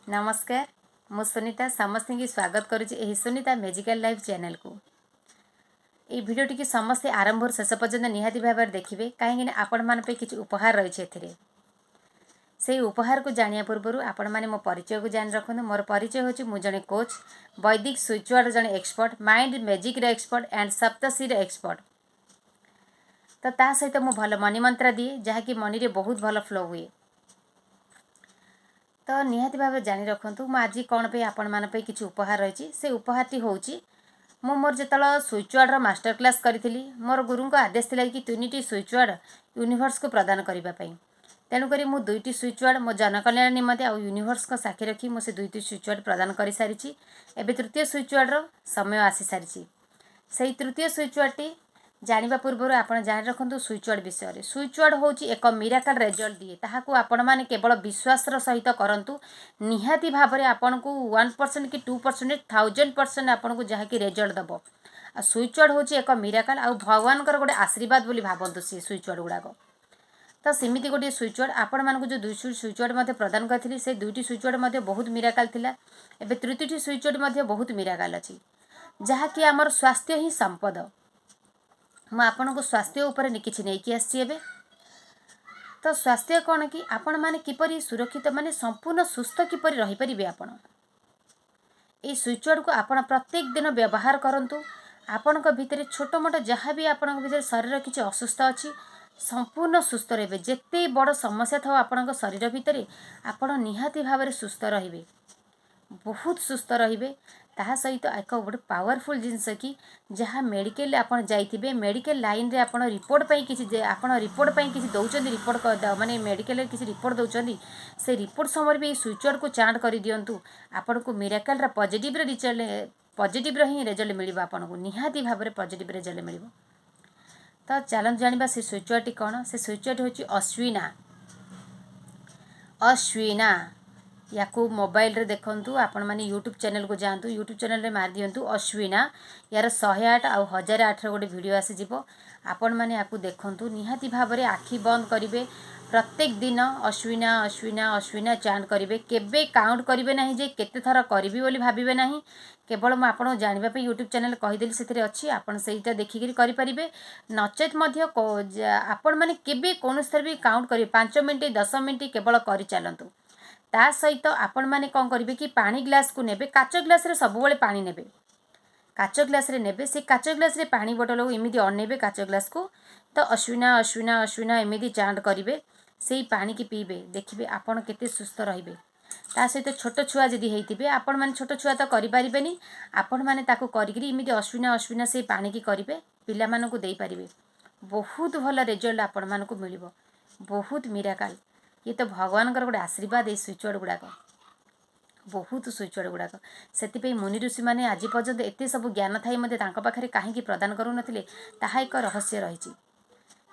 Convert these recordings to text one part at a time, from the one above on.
ନମସ୍କାର, ମୁଁ ସୁନିତା ସମସ୍ତଙ୍କୁ ସ୍ୱାଗତ କରୁଛି ଏହି ସୁନିତା ମ୍ୟାଜିକାଲ ଲାଇଫ୍ ଚ୍ୟାନେଲକୁ। ଏଇ ଭିଡ଼ିଓଟିକି ସମସ୍ତେ ଆରମ୍ଭରୁ ଶେଷ ପର୍ଯ୍ୟନ୍ତ ନିହାତି ଭାବରେ ଦେଖିବେ, କାହିଁକିନା ଆପଣମାନଙ୍କ ପାଇଁ କିଛି ଉପହାର ରହିଛି ଏଥିରେ। ସେଇ ଉପହାରକୁ ଜାଣିବା ପୂର୍ବରୁ ଆପଣମାନେ ମୋ ପରିଚୟକୁ ଜାଣି ରଖନ୍ତୁ। ମୋର ପରିଚୟ ହେଉଛି, ମୁଁ ଜଣେ କୋଚ୍, ବୈଦିକ ସୁଇଚୱାର୍ଡର ଜଣେ ଏକ୍ସପର୍ଟ, ମାଇଣ୍ଡ ମ୍ୟାଜିକ୍ର ଏକ୍ସପର୍ଟ ଆଣ୍ଡ ସପ୍ତର୍ଷିର ଏକ୍ସପର୍ଟ। ତ ତା ସହିତ ମୁଁ ଭଲ ମନି ମନ୍ତ୍ର ଦିଏ, ଯାହାକି ମନିରେ ବହୁତ ଭଲ ଫ୍ଲୋ ହୁଏ। ତ ନିହାତି ଭାବେ ଜାଣି ରଖନ୍ତୁ, ମୁଁ ଆଜି କ'ଣ ପାଇଁ ଆପଣମାନଙ୍କ ପାଇଁ କିଛି ଉପହାର ରହିଛି। ସେ ଉପହାରଟି ହେଉଛି, ମୁଁ ମୋର ଯେତେବେଳେ ସୁଇଚୱାର୍ଡ଼ର ମାଷ୍ଟର କ୍ଲାସ୍ କରିଥିଲି, ମୋର ଗୁରୁଙ୍କ ଆଦେଶ ଥିଲା କି ତିନିଟି ସୁଇଚୱାର୍ଡ଼ ୟୁନିଭର୍ସକୁ ପ୍ରଦାନ କରିବା ପାଇଁ। ତେଣୁକରି ମୁଁ ଦୁଇଟି ସୁଇଚୱାର୍ଡ଼ ମୋ ଜନକଲ୍ୟାଣ ନିମନ୍ତେ ଆଉ ୟୁନିଭର୍ସଙ୍କ ସାକ୍ଷୀ ରଖି ମୁଁ ସେ ଦୁଇଟି ସୁଇଚୱାର୍ଡ଼ ପ୍ରଦାନ କରିସାରିଛି। ଏବେ ତୃତୀୟ ସୁଇଚୱାର୍ଡ଼ର ସମୟ ଆସିସାରିଛି। ସେଇ ତୃତୀୟ ସୁଇଚୱାର୍ଡ଼ଟି ଜାଣିବା ପୂର୍ବରୁ ଆପଣ ଜାଣି ରଖନ୍ତୁ ସୁଇଚୱାର୍ଡ଼ ବିଷୟରେ। ସୁଇଚୱାର୍ଡ଼ ହେଉଛି ଏକ ମିରାକଲ୍ ରେଜଲ୍ଟ ଦିଏ। ତାହାକୁ ଆପଣମାନେ କେବଳ ବିଶ୍ୱାସର ସହିତ କରନ୍ତୁ। ନିହାତି ଭାବରେ ଆପଣଙ୍କୁ 1% କି 2%, 1000% ଆପଣଙ୍କୁ ଯାହାକି ରେଜଲ୍ଟ ଦେବ। ଆଉ ସୁଇଚୱାର୍ଡ଼ ହେଉଛି ଏକ ମିରାକଲ୍ ଆଉ ଭଗବାନଙ୍କର ଗୋଟେ ଆଶୀର୍ବାଦ ବୋଲି ଭାବନ୍ତୁ ସେ ସୁଇଚୱାର୍ଡ଼ ଗୁଡ଼ାକ। ତ ସେମିତି ଗୋଟିଏ ସୁଇଚୱାର୍ଡ଼, ଆପଣମାନଙ୍କୁ ଯେଉଁ ଦୁଇଟି ସୁଇଚୱାର୍ଡ଼ ମଧ୍ୟ ପ୍ରଦାନ କରିଥିଲି, ସେ ଦୁଇଟି ସୁଇଚୱାର୍ଡ଼ ମଧ୍ୟ ବହୁତ ମିରାକାଲ୍ ଥିଲା। ଏବେ ତୃତୀୟଟି ସୁଇଚୱାର୍ଡ଼ ମଧ୍ୟ ବହୁତ ମିରାକାଲ୍ ଅଛି, ଯାହାକି ଆମର ସ୍ୱାସ୍ଥ୍ୟ ହିଁ ସମ୍ପଦ। ମୁଁ ଆପଣଙ୍କୁ ସ୍ୱାସ୍ଥ୍ୟ ଉପରେ କିଛି ନେଇକି ଆସିଛି ଏବେ। ତ ସ୍ୱାସ୍ଥ୍ୟ କ'ଣ କି ଆପଣମାନେ କିପରି ସୁରକ୍ଷିତ, ମାନେ ସମ୍ପୂର୍ଣ୍ଣ ସୁସ୍ଥ କିପରି ରହିପାରିବେ ଆପଣ। ଏଇ ସୁଇଚୱାର୍ଡ଼କୁ ଆପଣ ପ୍ରତ୍ୟେକ ଦିନ ବ୍ୟବହାର କରନ୍ତୁ। ଆପଣଙ୍କ ଭିତରେ ଛୋଟ ମୋଟ ଯାହା ବି ଆପଣଙ୍କ ଭିତରେ ଶରୀର କିଛି ଅସୁସ୍ଥ ଅଛି, ସମ୍ପୂର୍ଣ୍ଣ ସୁସ୍ଥ ରହିବେ। ଯେତେ ବଡ଼ ସମସ୍ୟା ଥାଉ ଆପଣଙ୍କ ଶରୀର ଭିତରେ, ଆପଣ ନିହାତି ଭାବରେ ସୁସ୍ଥ ରହିବେ, ବହୁତ ସୁସ୍ଥ ରହିବେ। ତାହା ସହିତ ଏକ ଗୋଟେ ପାୱାରଫୁଲ୍ ଜିନିଷ କି ଯାହା ମେଡ଼ିକାଲରେ ଆପଣ ଯାଇଥିବେ, ମେଡ଼ିକାଲ ଲାଇନରେ ଆପଣ ରିପୋର୍ଟ ପାଇଁ କିଛି, ଆପଣ ରିପୋର୍ଟ ପାଇଁ କିଛି ଦେଉଛନ୍ତି, ରିପୋର୍ଟ ମାନେ ମେଡ଼ିକାଲରେ କିଛି ରିପୋର୍ଟ ଦେଉଛନ୍ତି, ସେ ରିପୋର୍ଟ ସମୟରେ ବି ଏଇ ସୁଇଚୱାର୍ଡ଼କୁ ଚାଣ୍ଟ କରିଦିଅନ୍ତୁ। ଆପଣଙ୍କୁ ମିରାକଲର ପଜିଟିଭର ରିଜଲ୍ଟ, ପଜିଟିଭର ହିଁ ରେଜଲ୍ଟ ମିଳିବ। ଆପଣଙ୍କୁ ନିହାତି ଭାବରେ ପଜିଟିଭ ରେଜଲ୍ଟ ମିଳିବ। ତ ଚାଲନ୍ତୁ ଜାଣିବା ସେ ସୁଇଚୱାର୍ଡ଼ଟି କ'ଣ। ସେ ସୁଇଚୱାର୍ଡ଼ ହେଉଛି ଅଶ୍ୱିନା। ଅଶ୍ୱିନା, ୟାକୁ ମୋବାଇଲରେ ଦେଖନ୍ତୁ। ଆପଣମାନେ ୟୁଟ୍ୟୁବ୍ ଚ୍ୟାନେଲକୁ ଯାଆନ୍ତୁ, ୟୁଟ୍ୟୁବ୍ ଚ୍ୟାନେଲରେ ମାରି ଦିଅନ୍ତୁ ଅଶ୍ୱିନା। ୟାର 108 ଆଉ 1008ର ଗୋଟେ ଭିଡ଼ିଓ ଆସିଯିବ। ଆପଣମାନେ ୟାକୁ ଦେଖନ୍ତୁ। ନିହାତି ଭାବରେ ଆଖି ବନ୍ଦ କରିବେ, ପ୍ରତ୍ୟେକ ଦିନ ଅଶ୍ୱିନା, ଅଶ୍ୱିନା, ଅଶ୍ୱିନା ଚାଣ୍ଟ କରିବେ। କେବେ କାଉଣ୍ଟ କରିବେ ନାହିଁ ଯେ କେତେ ଥର କରିବି ବୋଲି ଭାବିବେ ନାହିଁ। କେବଳ ମୁଁ ଆପଣଙ୍କୁ ଜାଣିବା ପାଇଁ ୟୁଟ୍ୟୁବ୍ ଚ୍ୟାନେଲ୍ କହିଦେଲି, ସେଥିରେ ଅଛି, ଆପଣ ସେଇଟା ଦେଖିକିରି କରିପାରିବେ। ନଚେତ୍ ମଧ୍ୟ ଆପଣମାନେ କେବେ କୌଣସି ଥର ବି କାଉଣ୍ଟ କରିବେ, 5 ମିନିଟ୍, 10 ମିନିଟ୍ କେବଳ କରିଚାଲନ୍ତୁ। ତା ସହିତ ଆପଣମାନେ କ'ଣ କରିବେ କି ପାଣି ଗ୍ଲାସ୍କୁ ନେବେ, କାଚ ଗ୍ଲାସ୍ରେ ସବୁବେଳେ ପାଣି ନେବେ। କାଚ ଗ୍ଲାସ୍ରେ ନେବେ, ସେ କାଚ ଗ୍ଲାସ୍ରେ ପାଣି ବୋଟଲକୁ ଏମିତି ଅନେଇବେ କାଚ ଗ୍ଲାସ୍କୁ। ତ ଅଶ୍ୱିନା, ଅଶ୍ୱିନା, ଅଶ୍ୱିନା ଏମିତି ଚାଣ୍ଟ କରିବେ, ସେଇ ପାଣିକି ପିଇବେ। ଦେଖିବେ ଆପଣ କେତେ ସୁସ୍ଥ ରହିବେ। ତା ସହିତ ଛୋଟ ଛୁଆ ଯଦି ହେଇଥିବେ ଆପଣମାନେ, ଛୋଟ ଛୁଆ ତ କରିପାରିବେନି, ଆପଣମାନେ ତାକୁ କରିକିରି ଏମିତି ଅଶ୍ୱିନା, ଅଶ୍ୱିନା ସେଇ ପାଣିକି କରିବେ, ପିଲାମାନଙ୍କୁ ଦେଇପାରିବେ। ବହୁତ ଭଲ ରେଜଲ୍ଟ ଆପଣମାନଙ୍କୁ ମିଳିବ, ବହୁତ ମିରାକାଲ୍। ଇଏ ତ ଭଗବାନଙ୍କର ଗୋଟେ ଆଶୀର୍ବାଦ ଏଇ ସୁଇଚୱାର୍ଡ଼ ଗୁଡ଼ାକ, ବହୁତ ସୁଇଚୱାର୍ଡ଼ ଗୁଡ଼ାକ। ସେଥିପାଇଁ ମୁନି ଋଷିମାନେ ଆଜି ପର୍ଯ୍ୟନ୍ତ ଏତେ ସବୁ ଜ୍ଞାନ ଥାଇ ମଧ୍ୟ ତାଙ୍କ ପାଖରେ କାହିଁକି ପ୍ରଦାନ କରୁନଥିଲେ, ତାହା ଏକ ରହସ୍ୟ ରହିଛି।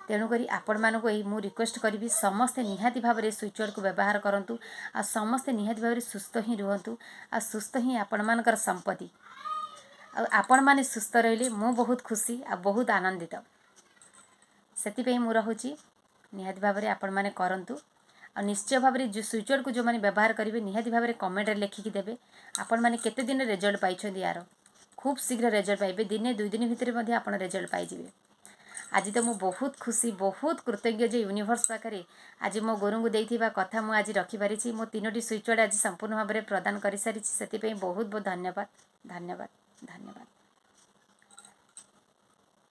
ତେଣୁକରି ଆପଣମାନଙ୍କୁ ଏଇ ମୁଁ ରିକ୍ୱେଷ୍ଟ କରିବି, ସମସ୍ତେ ନିହାତି ଭାବରେ ସୁଇଚୱାର୍ଡ଼କୁ ବ୍ୟବହାର କରନ୍ତୁ ଆଉ ସମସ୍ତେ ନିହାତି ଭାବରେ ସୁସ୍ଥ ହିଁ ରୁହନ୍ତୁ। ଆଉ ସୁସ୍ଥ ହିଁ ଆପଣମାନଙ୍କର ସମ୍ପତ୍ତି। ଆଉ ଆପଣମାନେ ସୁସ୍ଥ ରହିଲେ ମୁଁ ବହୁତ ଖୁସି ଆଉ ବହୁତ ଆନନ୍ଦିତ। ସେଥିପାଇଁ ମୁଁ ରହୁଛି। ନିହାତି ଭାବରେ ଆପଣମାନେ କରନ୍ତୁ ଆଉ ନିଶ୍ଚୟ ଭାବରେ ଯେଉଁ ସୁଇଚୱାର୍ଡ଼କୁ ଯେଉଁମାନେ ବ୍ୟବହାର କରିବେ, ନିହାତି ଭାବରେ କମେଣ୍ଟରେ ଲେଖିକି ଦେବେ ଆପଣମାନେ କେତେ ଦିନ ରେଜଲ୍ଟ ପାଇଛନ୍ତି। ୟାର ଖୁବ୍ ଶୀଘ୍ର ରେଜଲ୍ଟ ପାଇବେ। ଦିନେ ଦୁଇ ଦିନ ଭିତରେ ମଧ୍ୟ ଆପଣ ରେଜଲ୍ଟ ପାଇଯିବେ। ଆଜି ତ ମୁଁ ବହୁତ ଖୁସି, ବହୁତ କୃତଜ୍ଞ ଯେ ୟୁନିଭର୍ସ ପାଖରେ ଆଜି ମୋ ଗୁରୁଙ୍କୁ ଦେଇଥିବା କଥା ମୁଁ ଆଜି ରଖିପାରିଛି। ମୁଁ ତିନୋଟି ସୁଇଚୱାର୍ଡ଼ ଆଜି ସମ୍ପୂର୍ଣ୍ଣ ଭାବରେ ପ୍ରଦାନ କରିସାରିଛି। ସେଥିପାଇଁ ବହୁତ ବହୁତ ଧନ୍ୟବାଦ, ଧନ୍ୟବାଦ, ଧନ୍ୟବାଦ।